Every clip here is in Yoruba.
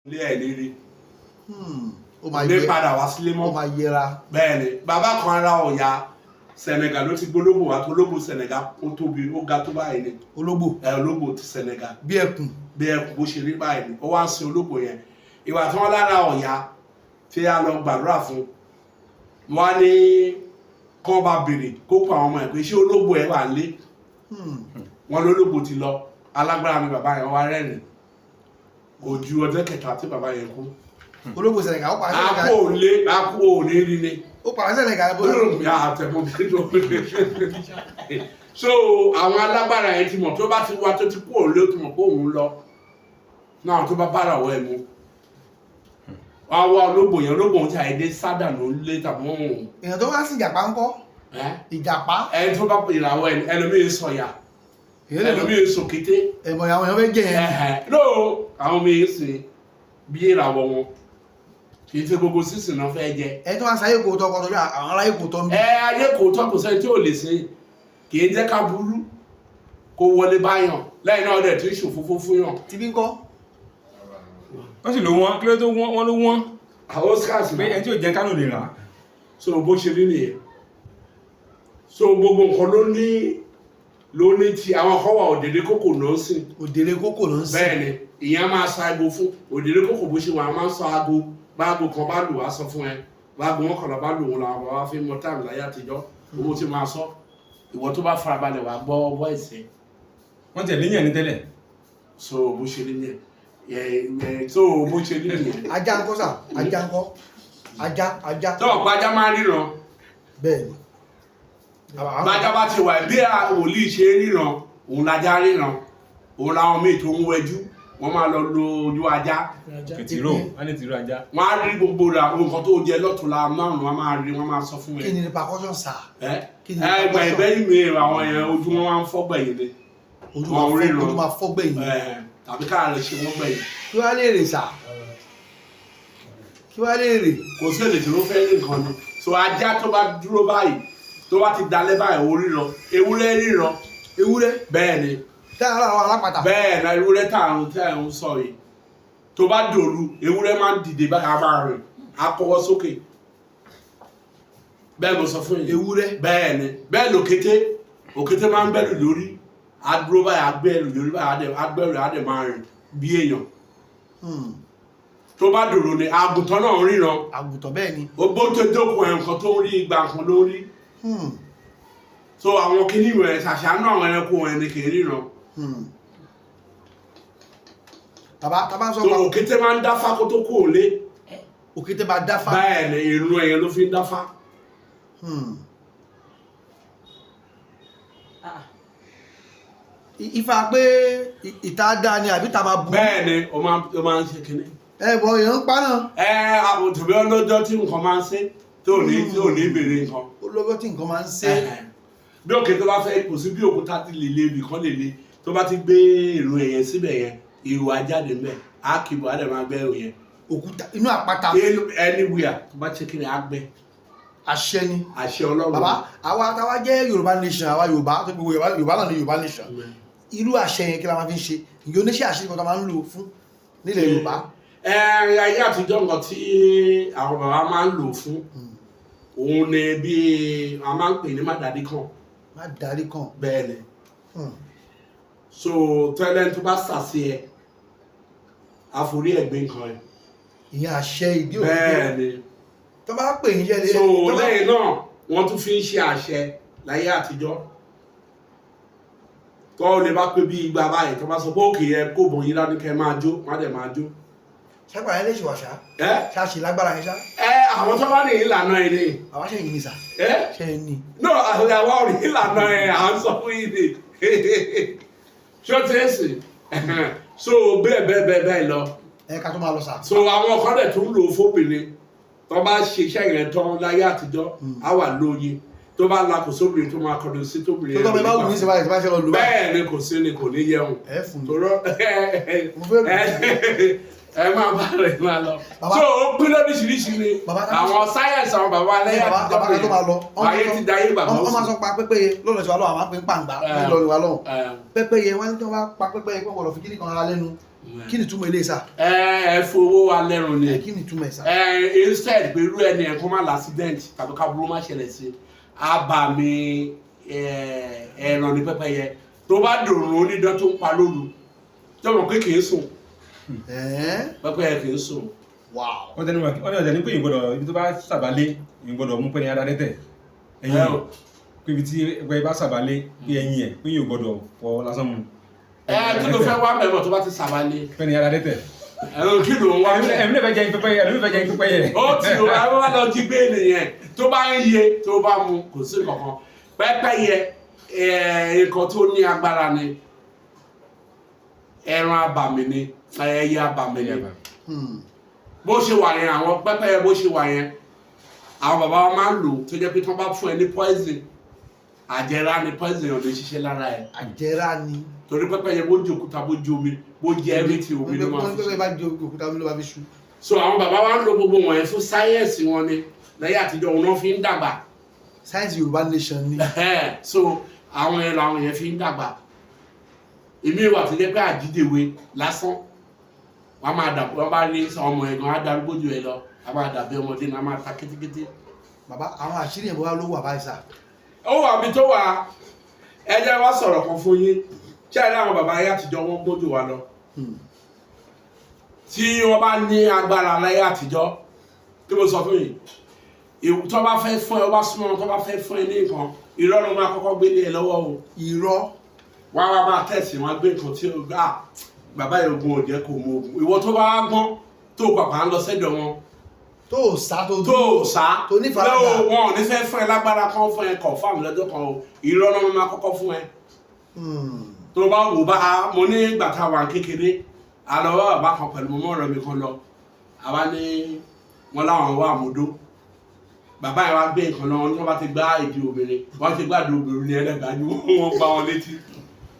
Ilé ẹ̀ lérí. Ó máa lé yẹ padà wá sílé ó mọ́. Máa yẹra. Bẹ́ẹ̀ ni, bàbá kan ara ọ̀yà Senegal ló ti gbólógbò wá tó ológbò Senegal, ó tóbi, ó ga tó báyìí ni. Ológbò? Ẹ, ológbò ti Senegal. Bí ẹkùn. Bí ẹkùn bó ṣe rí báyìí ni. Ó wá ń sin ológbò yẹn. Ìwà tí wọ́n lára ọ̀yà tí a lọ gbàdúrà fún wọn á ní kán bá béèrè kó pa àwọn ọmọ ẹ̀ pé ṣé ológbò ẹ̀ wà lé wọn lólógbò ti lọ. Alágbára ni bàbá yẹn, wá rẹ́rìn. Kò ju ọjọ́ kẹta tí bàbá yẹn kú. Ológbò Senegal, ó pa Senegal? Akó ò lé, akó ò ní rí ni. Ó pa Senegal bó? Olóògbé àtẹ̀mọ́ bí tó. So àwọn alágbára yẹn ti mọ̀, tó bá ti wá tó ti kú òun lé, ó ti mọ̀ pé òun lọ náà. Tó bá bára ọwọ́ ẹ̀ mú, wọ́n á wá ológbò yẹn. Ológbò ohun tí àìdé sádà ló ń lé tàbí òun. Èèyàn tó wá sí ìjàpá ńkọ́? Ẹ́? Ìjàpá. Ẹni tó bá ìràwọ̀ ẹ̀, ẹlòmíín sọ̀yà, Èèyàn lè lọ ẹlòmíín sòkété. Ẹ̀mọ̀ àwọn èèyàn fẹ́ jẹ yẹn. Ẹ̀hẹ̀, no, àwọn míín sìn bí ìràwọ̀ wọn, kì í ṣe gbogbo sísìn náà fẹ́ jẹ. Ẹni tó wá sáyé kò tọ́ ọkọ̀ tó bí àwọn aráyé kò tọ́ ń bí. Ẹ, ayé kò tọ́, kò sẹ́ni tí ò lè ṣe. Kì í jẹ́ ká burú kó wọlé báyàn lẹ́yìn náà dẹ̀ tí ń ṣòfófó fún yàn. Tí bí ń kọ́? Wọ́n sì ló wọ́n, kí ló tó wọ́n? Wọ́n ló wọ́n. Àwọn oscars. Pé ẹni tí ò jẹ́ Kánò lè rà á. So bó ṣe rí nìyẹn. So gbogbo nǹkan ló ní ti àwọn kan wà. Òdèdè kòkò ló ń sìn. Òdèrè kókò ló ń sìn. Bẹ́ẹ̀ ni, ìyẹn á máa sa aago fún òdèdè kòkò. Bó ṣe wà, á máa ń sọ aago. Báago kan bá lù, wá sọ fún ẹ. Báago mọ́kànlá bá lù, wọn làwọn bàbá fi mọ time láyé àtijọ́. Owó tí máa sọ, ìwọ tó bá farabalẹ̀ wà gbọ́ voice ẹ̀. Wọ́n tẹ̀lé yẹn ní tẹ́lẹ̀. So bó ṣe rí nìyẹn. Ẹ, so bó ṣe rí nìyẹn. Ajá ńkọ́ sà? Ajá ńkọ́? Ajá, ajá. Tó ọ̀pọ̀ ajá máa ń ríran. Bẹ́ẹ̀ ni. Bájá bá ti wà, bí wòlíì ṣe ríran, òun lajá ríran. Òun làwọn míì tó ń wẹjú, wọ́n máa lọ lo ojú ajá. Tìró, wọ́n ní tìró ajá. Wọ́n á rí gbogbo ra nǹkan tó jẹ lọ́tùnla márùn-ún, wọ́n máa rí, wọ́n máa sọ fún Kí ẹ. ni repercussion sà? Ẹ Kí ni ẹ gbà repercussion? ìgbẹ́yìn mi, àwọn yẹn, ojú wọn máa ń fọ́ gbẹ̀yìn ni. Ojú Wọn máa fọ́ ríran. Ojú máa fọ́ gbẹ̀yìn? Ẹ, tàbí káà lè ṣe wọ́n gbẹ̀yìn. Kí wàá lè rè sà? Kí wàá lè rè? Kò sí èdè tí ó fẹ́ rí nǹkan ni. So ajá tó bá dúró báyìí, tó bá ti dalẹ̀ báyìí, ó ríran. Ewúrẹ́ ríran. Ewúrẹ́? Bẹ́ẹ̀ ni. Táwọn àwọn alápàtà? Bẹ́ẹ̀ na, ewúrẹ́ tá à ń sọ yìí, tó bá dòru, ewúrẹ́ máa ń dìde báyìí, á máa rìn, á kọ́wọ́ sókè. Bẹ́ẹ̀ mo sọ fún yìí. Ewúrẹ́? Bẹ́ẹ̀ ni. Bẹ́ẹ̀ lòkété. Òkété máa ń bẹ̀rù lórí, á dúró báyìí, á gbẹ̀rù lórí báyìí, á gbẹ̀rù, á dẹ̀ máa rìn bí èèyàn. Tó bá dòru ni. Àgùntàn náà ń ríran. Àgùntàn, bẹ́ẹ̀ ni. Ó bó tó jókòó ẹ̀, nǹkan tó ń rí, igba nǹkan ló ń rí. So àwọn kinní rẹ̀ ṣàṣàánú àwọn ẹranko ẹ̀ ni kì í ríran. Bàbá, tá bá ń sọ So pa òkété máa ń dáfá kó tó kú òlé. Òkété bá dáfá? Bẹ́ẹ̀ ni, ìrun ẹ̀yẹn ló fi ń dáfá. Ifá pé ìta dá ni àbí ta máa bu? Bẹ́ẹ̀ ni, ó máa ń ṣe kinní. Ẹ bọ èèyàn ń pa náà. Ẹ, àwọn tòbí ọlọ́jọ́ tí nǹkan máa ń ṣe tó ní ìbéèrè nǹkan. Ó lọ́jọ́ tí nǹkan máa ń ṣe. Ẹ̀hẹ̀. Bí òkè tó bá fẹ́, kò sí bí òkúta ti lè le, ibì kan lè le, tó bá ti gbé ìrun ẹ̀yẹn síbẹ̀ yẹn, ìrù ajáde ńbẹ̀, á kìbọ̀, á dẹ̀ máa gbẹ́ ìrù yẹn. Òkúta inú àpáta? Anywhere tó bá ṣe kíni, á gbẹ́. Àṣẹ ni. Àṣẹ Ọlọ́run. Bàbá, àwa táwa jẹ́ Yorùbá nation, àwa Yorùbá tó gbogbo Yorùbá, Yorùbá náà ní Yorùbá nation, irú àṣẹ yẹn, kí la máa fi ń ṣe? Ìyẹn oníṣẹ́ àṣẹ kan tó máa ń lò fún nílẹ̀ Yorùbá? Ẹ, ayé àtijọ́, nǹkan tí àwọn bàbá máa ń lò fún òun ni bí a máa ń pè ní mádàdí kan. Má darí kan. Bẹ́ẹ̀ ni. So tẹ́lẹ̀, tó bá sàsí ẹ, àforí ẹ̀gbẹ́ nǹkan ẹ̀. Ìyẹn àṣẹ ìdí òkú? Bẹ́ẹ̀ ni. Tó bá pè yín jẹ́ So lẹ́yìn náà, wọ́n tún fi ń ṣe àṣẹ láyé àtijọ́. Tó lè bá pé bí igba báyìí, tó bá sọ pé òkè yẹ kó bọ̀ yín dání, kẹ́ máa jó, má dẹ̀ máa jó. Ṣàgbà yẹn lè ṣe wàṣà? Ẹ. Ṣáṣì lágbára yẹn ṣá? Ẹ, àwọn tó bá ní ìlànà ẹ ní. Àwa ṣẹ̀yìn ni sà? Ẹ. Ṣẹ̀yìn ni? No, àwọn ò ní ìlànà ẹ, à ń sọ fún yín ni. Ṣé ó ti ń sìn? So bẹ́ẹ̀ bẹ́ẹ̀ bẹ́ẹ̀ bẹ́ẹ̀ lọ. Ẹ ká tó máa lọ sà. So àwọn kan dẹ̀ tún lò ó fóbìnrin. Tó bá ṣe iṣẹ́ yẹn tán láyé àtijọ́, á wà lóye tó bá la, kò sóbìnrin tó máa kọdún sí tóbìnrin. Tó tọ́ bẹ bá wù ní sèwáyé tí bá ṣe lọ lù báyìí. Bẹ́ẹ̀ ni, kò sí ni kò ní yẹun. Ẹ fún mi. Torọ́. Mo fẹ́ lù. Ẹ máa bá rẹ̀ máa lọ. Bàbá- So ó pín lóríṣiríṣi ni. Àwọn sáyẹ̀nsì àwọn bàbá alẹ́ Bàbá, bàbá kan tó máa lọ. Ayé ti dayé gbàgbọ́. Wọ́n máa sọ pa pẹ́pẹ́yẹ lọ́dọ̀ tí wà lọ́wọ́, àwọn máa ń pè ń pàǹgbá nílọrin wa lọ́wọ́. Pẹ́pẹ́yẹ, wọ́n ní tí wọ́n bá pa pẹ́pẹ́yẹ pé wọ́n gbọ́dọ̀ fi kíní kan ara lẹ́nu. Kí ni túmọ̀ eléyìí sà? Ẹ ẹ fowó wa lẹ́rùn ni. Ẹ kí ni túmọ̀ ẹ̀ sà? Ẹ instead pé irú ẹni ẹ kó má l'accident tàbí kábúrú má ṣẹlẹ̀ sí abàmì ẹran ní pẹ́pẹ́yẹ tó bá dòrùn onídán tó ń pa lóru, tó mọ̀ pé kì í sùn. Ẹ̀ẹ́n? Pẹ́pẹ́yẹ kì í sùn. Wow. Wọ́n tẹnu wọ́n ní ọjà ní pé ìgbọ́dọ̀ ibi tó bá sàbálé ìgbọ́dọ̀ mú pé ní ara dẹ́tẹ̀ ẹ̀yìn Ẹ ẹ̀ o. pé ibi tí ẹgbẹ́ bá sàbálé pé ẹ̀yìn ẹ̀ pé yóò gbọ́dọ̀ fọ lásán mu. Ẹ kí ló fẹ́ wá mẹ́mọ̀ tó bá ti sàbálé? Pé ní ara dẹ́tẹ̀. Ẹ̀rọ kí ló ń wá mẹ́? Ẹ̀mí lè fẹ́ jẹ pẹ́pẹ́yẹ, ẹ̀mí lè fẹ́ jẹ pẹ́pẹ́yẹ. Ó ti o, àwọn bá lọ jí gbé nìyẹn tó bá ń yé tó bá mu, kò sí kankan. Pẹ́pẹ́yẹ ẹ̀, nǹkan tó ní agbára ni, ẹran abàmì ni, ẹyẹ abàmì ni. Bó ṣe wà yẹn, àwọn pẹ́pẹ́yẹ bó ṣe wà yẹn, àwọn bàbá wa máa ń lò tó jẹ́ pé tí wọ́n bá fún ẹ ní poison, àjẹrà ni, poison ò lè ṣiṣẹ́ lára ẹ̀. Àjẹrà ni. Torí pẹ́pẹ́yẹ bó jẹ òkúta, bó jẹ omi, bó jẹ everything, omi ló máa Wọ́n ní fi ṣe. pẹ́pẹ́yẹ bá jẹ òkúta, omi ló máa fi ṣu. So àwọn bàbá wa ń lo gbogbo wọ̀nyẹn fún sáyẹ́ǹsì wọn ni lẹ́yìn àtijọ́, òun náà fi ń dàgbà. Sáyẹ́nsì Yorùbá nation ni. Ẹ̀hẹ́n, so àwọn yẹn làwọn yẹn fi ń dàgbà. Èmi wà tó jẹ́ pé àjídèwe lásán, wọ́n máa dà, wọ́n bá rí ọmọ ẹ̀gbọ́n á darúgbó ju ẹ lọ, a máa dàbí ọmọdé ní a máa ta kétékété. Bàbá, àwọn àṣírí yẹn bó wá ló wà báyìí sà? Ó wà bí tó wà. Ẹ jẹ́ wá sọ̀rọ̀ kan fún yín. Ṣé ẹ rí àwọn bàbá ayé àtijọ́, wọ́n gbójú wa lọ. Tí wọ́n bá ní agbára láyé àtijọ́ tí mo sọ fún yìí, tó bá fẹ́ fún ẹ, wá súnmọ́ wọn, tó bá fẹ́ fún ẹ ní nǹkan, irọ́ ló máa kọ́kọ́ gbélé ẹ lọ́wọ́ o. Irọ́? Wọ́n á wá máa tẹ̀sí wọn, gbé nǹkan tí ó gbà, bàbá yìí, ogun ò jẹ́ kó mú ogun. Ìwọ tó bá wá gbọ́n, tó pàpà ń lọ sẹ́dọ̀ wọn, tó o sá tó tó o sá tó ní faradà. lọ́wọ́ wọn ò ní fẹ́ fún ẹ lágbára kan fún ẹ confirm lọ́jọ́ kan o, irọ́ ló máa kọ́kọ́ fún ẹ. Tó bá wò bá mo ní ìgbà tá a wà kékeré, a lọ bá bàbá kan pẹ̀lú mọ́mọ́ ọ̀rẹ́ mi kan lọ. Àwa ní wọn láwọn wà àmúdó. Bàbá yẹn wá gbé nǹkan lọ, wọn ní wọn bá ti gbá ìdí obìnrin, wọn ti gbá ìdí obìnrin ní ẹlẹgbàá ni wọn gbá wọn létí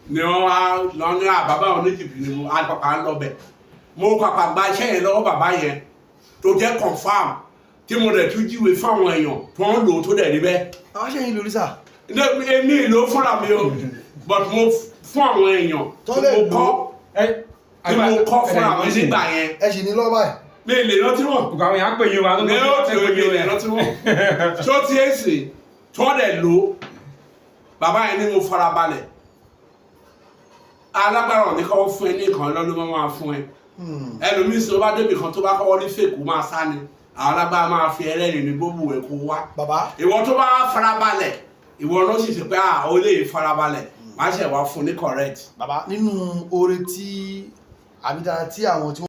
ni wọn wá lọ ní àbábá wọn ní jìbìtì ni mo àpapà ń lọ bẹ. Mo pàpà gba iṣẹ́ yẹn lọ́wọ́ bàbá yẹn tó jẹ́ confirm, tí mo dẹ̀ tún jíwèé fáwọn èèyàn tó ń lò ó, tó dẹ̀ rí bẹ́ẹ̀. Àwọn ṣe yín lórí sà? Èmi ìlò fúnra mi o, but mo fún àwọn èèyàn Tó tí lè mo lò. kọ́, tí mo kọ́ fúnra mi nígbà yẹn. Ẹ sì ní lọ́wọ́ báyìí? Mi lè rántí wọn. Gbogbo àwọn èèyàn á pè yín wa tó Ní ó ti mi lè rántí wọn tó ti ẹ̀ sì tó dẹ̀ lò ó. Bàbá yẹn ní mo farabalẹ̀, alágbára ò ní kọ́kọ́ fún ẹ ní nǹkan lọ́dún máa fún ẹ. Ẹlòmíín sọ bá débi kan tó bá kọ́kọ́ rí fèkú máa sá ni, àwọn alágbára máa fi ẹlẹ́rìí ní gbogbo ẹ̀ kó wá. Bàbá. Ìwọ tó bá farabalẹ̀, ìwọ ló sì ṣe pé à ó lè farabalẹ̀ má ṣe wá fún ní correct. Bàbá, nínú oore tí àbí dára tí àwọn tí